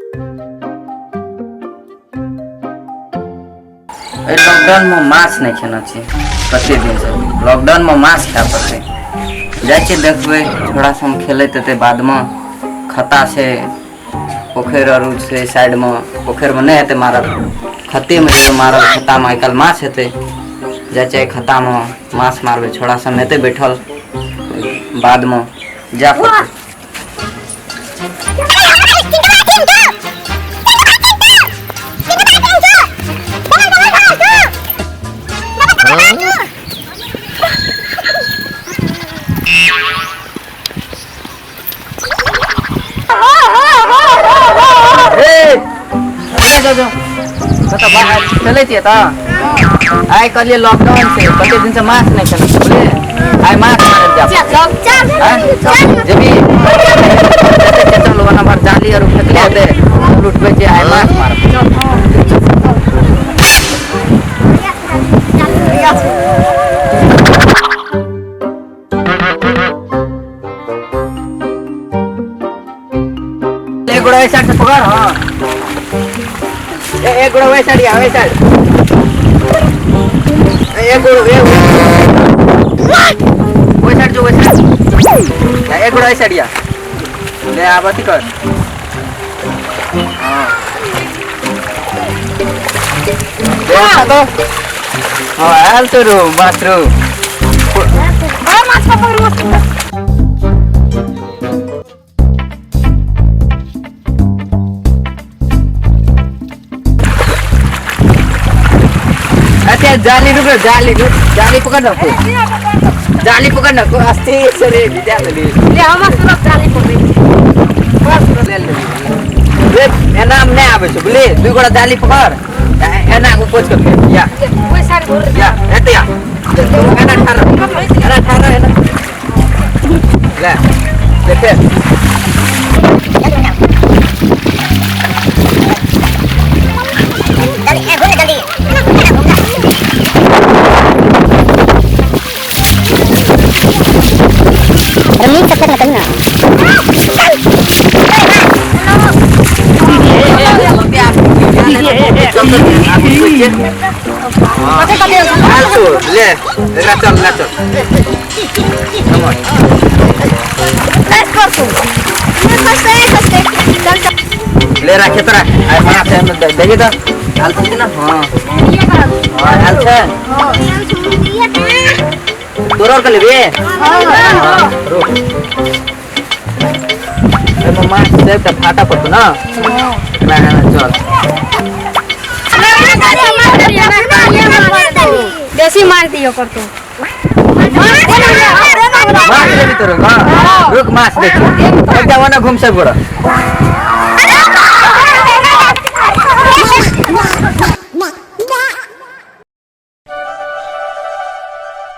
एहि लॉकडाउनमे माछ नहि खेने छी कते दिनसँ। लॉकडाउनमे माछ खाय पड़तै। जाइ छियै, देखबै छोड़ा सब खेलैत हेतै। बादमे खत्ता छै, पोखरि आर छै साइडमे। पोखरिमे नहि हेतै मारल, खत्तेमे जेबै मारल। खत्तामे आइ काल्हि माछ हेतै। जाइ छियै खत्तामे माछ मारबै। छोड़ा सब हेतै बैठल, बादमे जाय पड़तै। चलै छियै तऽ आइ कहलियै लॉकडाउन छै, कते दिनसँ माछ नहि खेलहुँ, बुझलियै? आइ माछ मारल जायब। जेबी? चलू, ओना भर जाली आर फेकले हेतै, लुटबै छै। आइ माछ मारब। एक गोड़ा साइड से पकड़। हाँ, एक गोड़ा वही साइड या वही साइड। एक गोड़ा एक वही साइड जो वही साइड। एक गोड़ा वही साइड या ले आब अथी कर। हाँ, ले तो। हाँ, आयल तो रू माछ रू। माछ पकड़ू। अच्छा, जाली रुक, जाली रुक, जाली पकड़ ना, जाली पकड़ ना। आस्ते से रे, विद्या ले। ले, हम सुरत जाली पकड़ै। ले ले रे, एना में नहीं आबै छै, बुझली? दुई गोड़ा जाली पकड़, एना को पोछ के फेर या। ओइ साइड घुर। या, एते या। एना ठार, एना ठार, एना ले ले फेर। जल्दी, जल्दी नीक से फेंक ना। ले, एकरा चल, ले चल। ले, राखे तो राख। आइ माछ एहिमे देखी तऽ आयल छै कि ना? हाँ हाँ, आयल छै। तोरा आर के लेबे? रुक, एहिमे माछ छै तऽ फाटा पड़तौ ना। एना एना चल। बेसी मार दियो करतो। माछ लेबी तोरो? हाँ, रुक, माछ देख। एकटा ओना घुम सब गोड़ा।